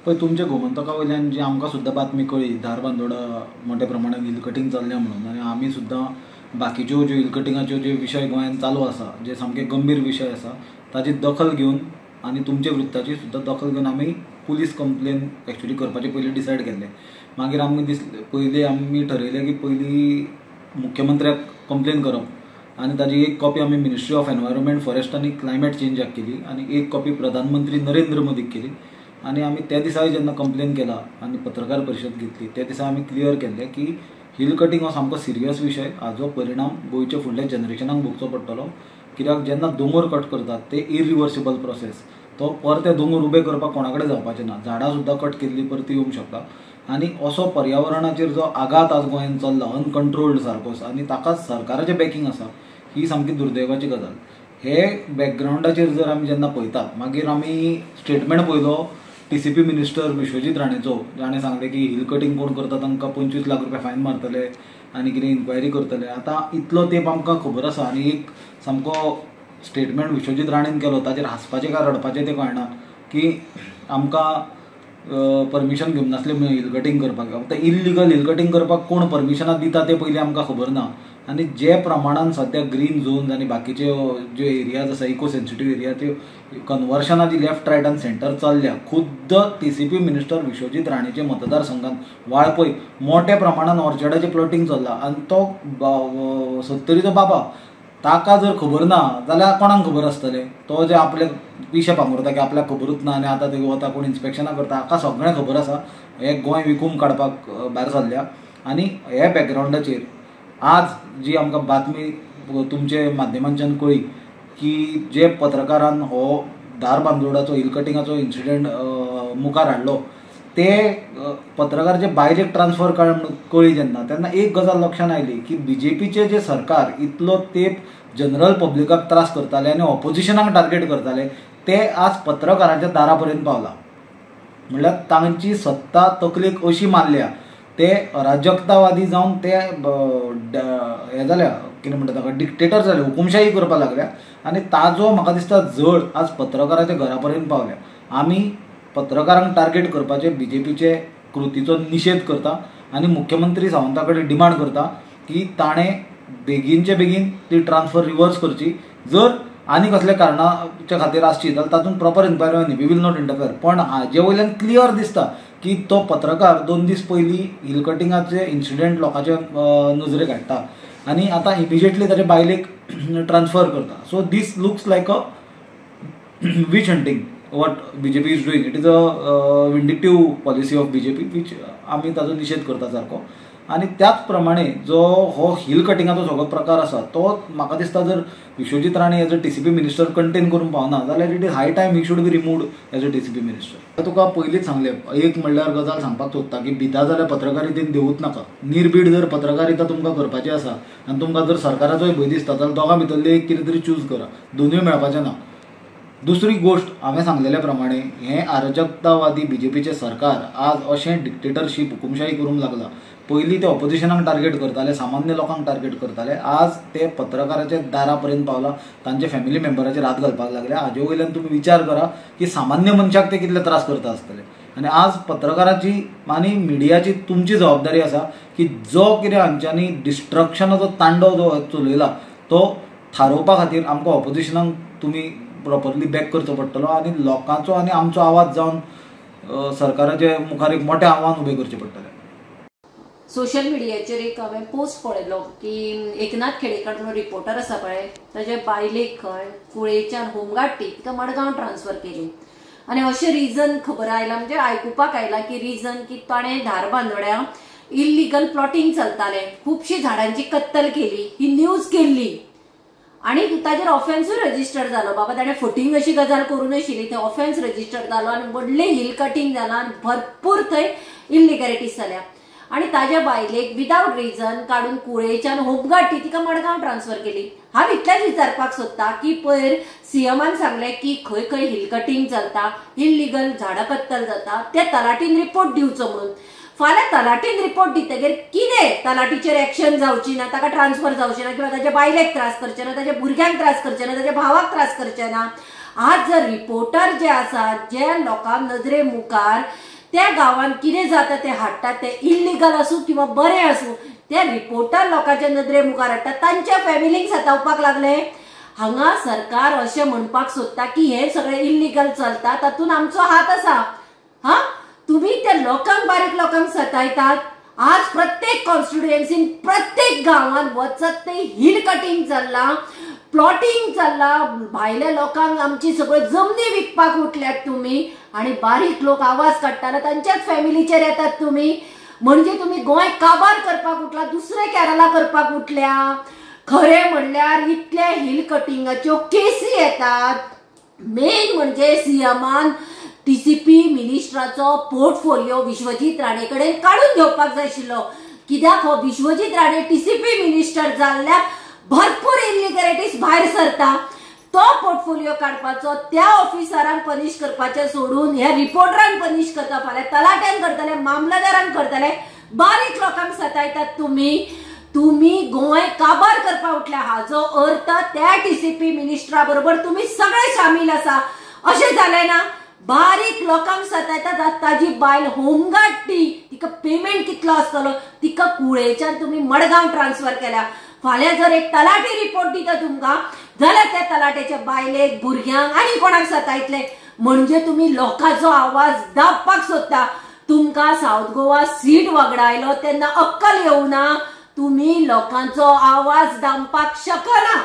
पळय, तुमच्या गोमंतका वयल्यान जी आमकां सुद्दां बातमी कळ्ळी धारबांदोडा मोठ्या प्रमाणान हिल कटींग चल्ल्या म्हणून, आनी आमी सुद्दां बाकीच्यो ज्यो हिल कटिंगाच्यो जे विशय गोंयांत चालू आसा, जे सामके गंभीर विशय आसा, ताजी दखल घेवन आनी तुमच्या वृत्ताची सुद्दां दखल घेवन आमी पुलीस कंप्लेन एक्चुअली करपाचें पयलीं डिसायड केल्लें. मागीर आमी दिसलें, पयलीं आमी ठरयलें की पयलीं मुख्यमंत्र्याक कंप्लेन करप आनी ताजी एक कॉपी आमी मिनिस्ट्री ऑफ एनवायरमेंट फॉरेस्ट आनी क्लायमेट चेंजाक केली आनी एक कॉपी प्रधानमंत्री नरेंद्र मोदीक केली. आनी आमी त्या दिसाय जेन्ना कंप्लेन केला आनी पत्रकार परिशद घेतली त्या दिसा आमी क्लियर केल्लें की हिल कटींग हो सामको सिरियस विशय, हाजो परिणाम गोंयच्या फुडल्या जनरेशनाक भोगचो पडटलो. कित्याक जेन्ना दोंगर कट करतात ते इरिवर्सिबल प्रोसेस, तो परते दोंगर उबे करपाक कोणा कडेन जावपाचें ना, झाडां सुद्दां कट केल्ली परती येवंक शकता. आनी असो पर्यावरणाचेर जो आघात आज गोंयांत चल्ला अनकंट्रोल्ड सारको आनी ताका सरकाराचें बॅकिंग आसा, ही सामकी दुर्दैवाची गजाल. हे बॅकग्रावंडाचेर जर आमी जेन्ना पळयतात, मागीर आमी स्टेटमेंट पळयलो टीसीपी मिनिस्टर विश्वजीत राणेचो, जाणें सांगलें की हिल कटींग कोण करता तांकां 25 लाख रुपया फायन मारतले आनी कितें इन्क्वायरी करतले. आतां इतलो तेंप आमकां खबर आसा आनी एक सामको स्टेटमेंट विश्वजीत राणेन केलो, ताचेर हांसपाचें काय रडपाचें तें कळना की आमकां परमिशन घेवंक नासलें हिल कटींग करपाक. आतां इल्लिगल हिल कटींग करपाक कोण परमिशनां दिता तें पयलीं आमकां खबर ना. आनी जे प्रमाणान सद्या ग्रीन झोन्स आनी बाकीच्यो ज्यो एरियाज आसा इको सेन्सिटीव एरिया, त्यो कन्वर्शनां जी लेफ्ट रायट आनी सेंटर चल्ल्या, खुद्द टीसीपी मिनिस्टर विश्वजीत राणेचे मतदारसंघात वाळपय मोठ्या प्रमाणान ऑर्चर्डाचें प्लॉटींग चल्लां आनी तो सत्तरीचो बाबा ताका जर खबर ना जाल्यार कोणाक खबर आसतलें? तो जे आपले पिशे पांगुरता की आपल्याक खबरूच ना आनी आतां ते वता कोण इन्स्पेक्शनां करता, हाका सगळें खबर आसा. हे गोंय विकून काडपाक भायर सरल्या. आनी हे बॅकग्रावंडाचेर आज जी आमकां बातमी तुमचे माध्यमांच्यान कळ्ळी की जे पत्रकारान हो धारबांदोडाचो हिल कटिंगाचो इन्सिडंट मुखार हाडलो, ते पत्रकार जे बायलेक ट्रान्सफर कळ्ळी जेन्ना, तेन्ना एक गजाल लक्षांत आयली की बीजेपीचे जे सरकार इतलो तेंप जनरल पब्लिकाक त्रास करताले आनी ऑपोजिशनाक टार्गेट करताले, ते आज पत्रकारांच्या दारा पर्यंत पावला. म्हणल्यार तांची सत्ता तकलेक अशी मारल्या, ते अराजकतावादी जावन ते हे जाल्या, कितें म्हणटा ताका, डिक्टेटर जाले, हुकुमशाही करपाक लागल्या आनी ताजो म्हाका दिसता जड आज पत्रकाराच्या घरा पर्यंत पावल्या. आमी पत्रकारांक टार्गेट करपाचे बीजेपीचे कृतीचो निशेध करता आनी मुख्यमंत्री सावंता कडेन डिमांड करता की ताणें बेगीनचे बेगीन ती ट्रान्सफर रिवर्स करची. जर आनी कसल्या कारणाच्या खातीर आसची जाल्यार तातूंत प्रॉपर इन्क्वायरी न्ही, we will not interfere. पण हाजे वयल्यान क्लियर दिसता की तो पत्रकार 2 दीस पयलीं हिल कटिंगाचे इन्सिडंट लोकांचे नजरेक हाडटा आनी आतां इमिजिएटली ताचे बायलेक ट्रान्सफर करता. So this looks like a witch hunting what BJP is doing. It is a vindictive policy of BJP which आमी ताजो निशेध करता सारको. आनी त्याच प्रमाणे जो हो हिल कटिंगाचो सगळो प्रकार आसा तो म्हाका दिसता जर Vishwajit Rane as a TCP minister contain करूंक पावना जाल्यार it is high time he should be removed as a TCP minister. तुका पयलींच सांगलें, एक म्हणल्यार गजाल सांगपाक सोदता की भिता जाल्यार पत्रकारितेन देवूच नाका. निर्भीड जर पत्रकारिता तुमकां करपाची आसा आनी तुमकां जर सरकाराचोय भंय दिसता जाल्यार दोगां भितरलें एक कितें तरी चूज करा, दोनूय मेळपाचें ना. दुसरी गोष्ट हांवें सांगलेल्या प्रमाणे हें अराजकतावादी बीजेपीचें सरकार आज अशें डिक्टेटरशीप हुकुमशाही करूंक लागला. पयलीं ते ऑपोजिशनाक टार्गेट करताले, सामान्य लोकांक टार्गेट करताले, आज ते पत्रकाराच्या दारा पर्यंत पावला, तांचे फॅमिली मेंबराचेर हात घालपाक लागले. हाजे वयल्यान तुमी विचार करा की सामान्य मनशाक ते कितले त्रास करता आसतले. आनी आज पत्रकाराची आनी मिडियाची तुमची जबाबदारी आसा की जो कितें हांच्यांनी डिस्ट्रक्शनाचो तांडव जो चलयला तो थारोवपा खातीर आमकां ऑपोजिशनाक तुमी प्रॉपरली बॅक करचो पडटलो आनी लोकांचो आनी आमचो आवाज जावन सरकाराचे मुखार एक मोठें आव्हान उबें करचें पडटलें. सोशल मिडियाचेर एक हांवें पोस्ट पळयलो की एकनाथ खेडेकर म्हणून रिपोर्टर आसा पळय, ताजे बायलेक खंय कुळेच्यान होमगार्ड ती तिका मडगांव ट्रान्सफर केली आनी अशें रिजन खबर आयलां, म्हणजे आयकुपाक आयलां की रिजन की ताणें धारबांदोड्या इल्लिगल प्लॉटींग चलतालें, खुबशी झाडांची कत्तल केली, ही न्यूज केल्ली आनी ताजेर ऑफेन्सूय रजिस्टर जालो. बाबा ताणें फटींग अशी गजाल करूं नाशिल्ली, थंय ऑफेन्स रजिस्टर जालो आनी व्हडलें हिल कटींग जालां आनी भरपूर थंय इल्लिगॅलिटीज जाल्या आनी ताज्या बायलेक विदावट रिजन काडून कुळेच्यान होमगार्ड तिका मडगांव ट्रान्सफर केली. हांव इतलेंच विचारपाक सोदता की पयर सीएमान सांगलें की खंय खंय हिल कटींग चलता, इल्लिगल झाडां कत्तल जाता, त्या तलाटीन रिपोर्ट दिवचो म्हणून. फाल्यां तलाटीन रिपोर्ट दितगीर कितें तलाटीचेर एक्शन जावची ना, ताका ट्रान्सफर जावची ना, किंवा ताच्या बायलेक त्रास करचे ना, ताच्या भुरग्यांक त्रास करचे ना, ताच्या भावाक त्रास करचे ना. आज जर रिपोर्टर जे आसात जे लोकांक नजरे मुखार त्या गांवांत कितें जाता ते हाडटात, ते इल्लिगल आसूं किंवा बरें आसूं, ते रिपोर्टर लोकांच्या नदरे मुखार हाडटात, तांच्या फॅमिलींक सतावपाक लागले. हांगा सरकार अशें म्हणपाक सोदता की हे सगळे इल्लिगल चलता, तातूंत आमचो हात आसा. हा, तुम्ही त्या लोकांक, बारीक लोकांक सतायतात. आज प्रत्येक कॉन्स्टिट्युएन्सीन प्रत्येक गांवांत वचत ते हिल कटिंग चल्लां, प्लॉटिंग चल्लां, भायल्या लोकांक आमची सगळ्यो जमनी विकपाक उठल्यात तुमी, आनी बारीक लोक आवाज काडटाना तांच्याच फॅमिलीचेर येतात तुमी. म्हणजे तुमी गोंय काबार करपाक उठला, दुसरे केरला करपाक उठल्या. खरें म्हणल्यार इतले हिल कटिंगाच्यो केसी येतात. मेन म्हणजे सीएमान टीसीपी मिनिस्टराचो पोर्टफोलिओ विश्वजीत राणे कडेन काडून घेवपाक जाय आशिल्लो. कित्याक हो विश्वजीत राणे टीसीपी मिनिस्टर जाल्ल्याक भरपूर इल्लिगॅलिटीज भायर सरता. तो पोर्टफोलिओ काडपाचो, त्या ऑफिसरांक पनिश करपाचें सोडून ह्या रिपोर्टरांक पनिश करता, फाल्यां तलाट्यांक करतले, मामलेदारांक करतले, बारीक लोकांक सतायतात तुमी. तुमी गोंय काबार करपाक उठल्या. हाजो अर्थ त्या टीसीपी मिनिस्टरा बरोबर तुमी सगळे सामील आसा अशें जालें ना. बारीक लोकांक सतायतात. ताजी बायल होमगार्ड, ती तिका पेमेंट कितलो आसतलो, तिका कुळेच्यान तुमी मडगांव ट्रान्सफर केल्या. फाल्यां जर एक तलाठी रिपोर्ट दिता तुमकां जाल्यार त्या तलाट्याच्या बायलेक, भुरग्यांक आनी कोणाक सतायतले. म्हणजे तुमी लोकांचो आवाज दाबपाक सोदता. तुमकां सावथ गोवा सीट वगडायलो तेन्ना अक्कल येवना, तुमी लोकांचो आवाज दामपाक शकना.